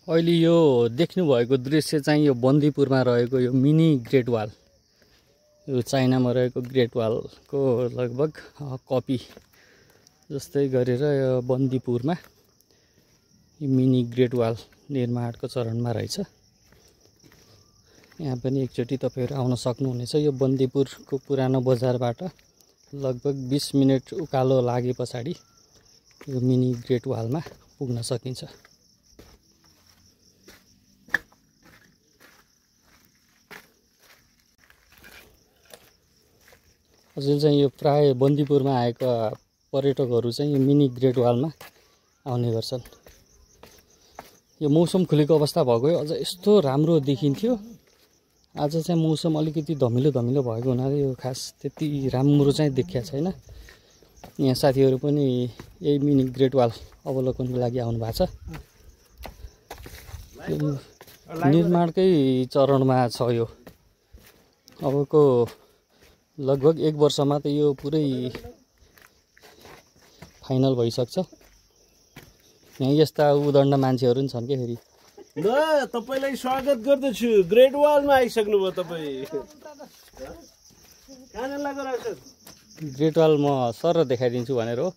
अहिले यो देख्नु भएको दृश्य चाहिँ यो बन्दीपुरमा रहेको यो मिनी ग्रेट वाल, यो चाइनामा रहेको ग्रेट वालको लगभग कपी जस्तै गरेर यो बन्दीपुरमा यो मिनी ग्रेट वाल निर्माणको चरणमा रहेछ। यहाँ पनि एकचोटि तपाईहरु आउन सक्नुहुनेछ। यो बन्दीपुरको पुरानो बजारबाट लगभग 20 मिनेट उकालो लागे पछाडी यो मिनी ग्रेट वालमा पुग्न सकिन्छ। अझै चाहिँ यो प्राय बन्दीपुरमा आएका पर्यटकहरू चाहिँ यो मिनी ग्रेट वालमा आउने गर्छन्। यो मौसम खुलेको अवस्था भएको अझ यस्तो राम्रो देखिन्थ्यो। आज चाहिँ मौसम अलिकति धमिलो भएको हुनाले यो खास त्यति राम्रो चाहिँ देखिया छैन। यहाँ साथीहरू पनि यही मिनी ग्रेट वाल अवलोकनको लागि आउनु भएको छ। निर्माणकै चरणमा छ यो। अबको लगभग 1 वर्षमा त यो पुरै फाइनल भइसक्छ। यहाँ यस्ता उदण्ड मान्छेहरू पनि छन् के फेरि। ल तपाईलाई स्वागत गर्दछु। ग्रेट वालमा आइसक्नु भयो तपाई। कहाँ लाग्छ? ग्रेट वाल म सर देखाइदिन्छु भनेर हो।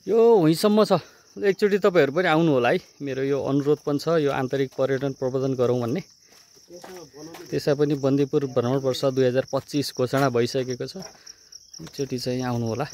यो वहीँसम्म छ। एकचोटि तपाईहरु पनि आउनु होला है। मेरो यो अनुरोध पनि छ। यो आन्तरिक पर्यटन प्रवर्धन गरौँ भन्ने। त्यसै पनि बन्दीपुर भ्रमण वर्ष 2025 घोषणा भइसकेको छ। एकचोटि चाहिँ आउनु होला।